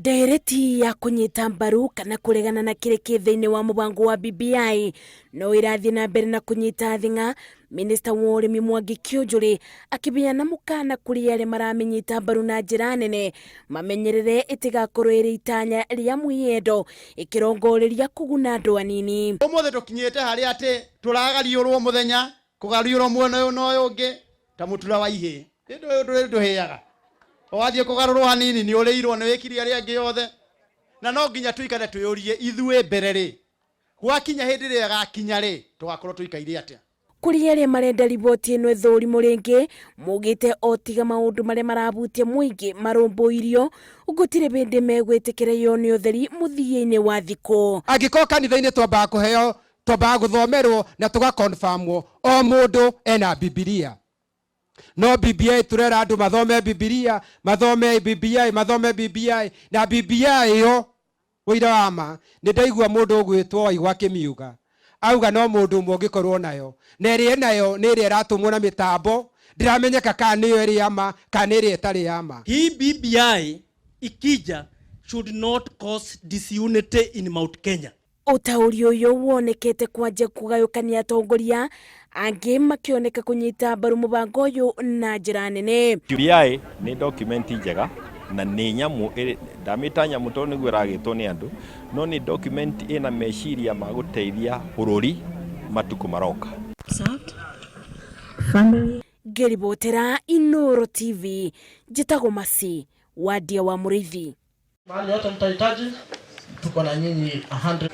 Ndereti ya kũnyita mbaru kana kũregana na kĩrĩ kĩ thĩinĩ wa mũbango wa BBI no ĩrathiĩ na mbere na kũnyita thing'a, Minista wa ũrĩmi Mwangi Kiunjuri akĩheana mũkana kũrĩ arĩa maramĩnyita mbaru na njĩra nene mamenyerere ĩtigakorwo ĩrĩ itanya rĩa mwĩyendo ĩkĩrongoreria kũguna andũ anini. Ũmũthĩ tũkinyĩte harĩa atĩ tũragariũrwo mũthenya kũgariũrwo mwena ũyũ na ũyũ ũngĩ ta mũtura wa ihĩĩ. Ĩndĩ ũyũ ndũrĩ ndũhĩaga. Wathiĩ kũgarũrwo hanini nĩ ũrĩirwo nĩ wĩkire arĩa angĩ othe. Na no nginya tũikare twĩyũrie ithuĩ mbere rĩ, gwakinya hĩndĩ ĩrĩa ĩgakinya rĩ, tũgakorwo tũikaire atĩa? Kũrĩ arĩa marenda riboti ĩno ĩthũrimwo rĩngĩ, maugĩte o tiga maũndũ marĩa marahutia mũingĩ marũmbũirio, gũtirĩ hĩndĩ megwĩtĩkĩra yone ũtheri mũthia-inĩ wa thikũ. Angĩkorwo kanitha-inĩ twambaga kũheo, twambaga gũthomerwo na tũgakonfamwo o mũndũ ena Bibilia. No BBI tũrera andũ mathome Bibilia, mathome BBI, mathome BBI, na BBI ĩyo ũira wa ma nĩ ndaigua mũndũ ũgwĩtwo Waigwa akĩmiuga, auga no mũndũ ũmwe ũngĩkorwo nayo, na ĩrĩa enayo nĩ ĩrĩa ĩratũmwo na mĩtambo, ndĩramenyeka kana nĩyo ĩrĩ ya ma kana nĩ ĩrĩa ĩtarĩ ya ma. Hii BBI ikija should not cause disunity in Mount Kenya. Ũtaũri ũyũ wonekete kwanja kũgayũkania atongoria angĩ makĩoneka kũnyita mbaru mũbango ũyũ na njĩra nene. BBI nĩ document njega na nĩ nyamũ, ndamĩta nyamũ tondũ nĩguo ĩragĩtwo nĩ andũ, no nĩ document ĩna meciria ma gũteithia bũrũri matukũ maroka. Ngĩribotera Inooro TV, njĩtagwo Mercy Wandia wa Mũrĩithi. Mahali yote mtahitaji, tuko na nyinyi 100.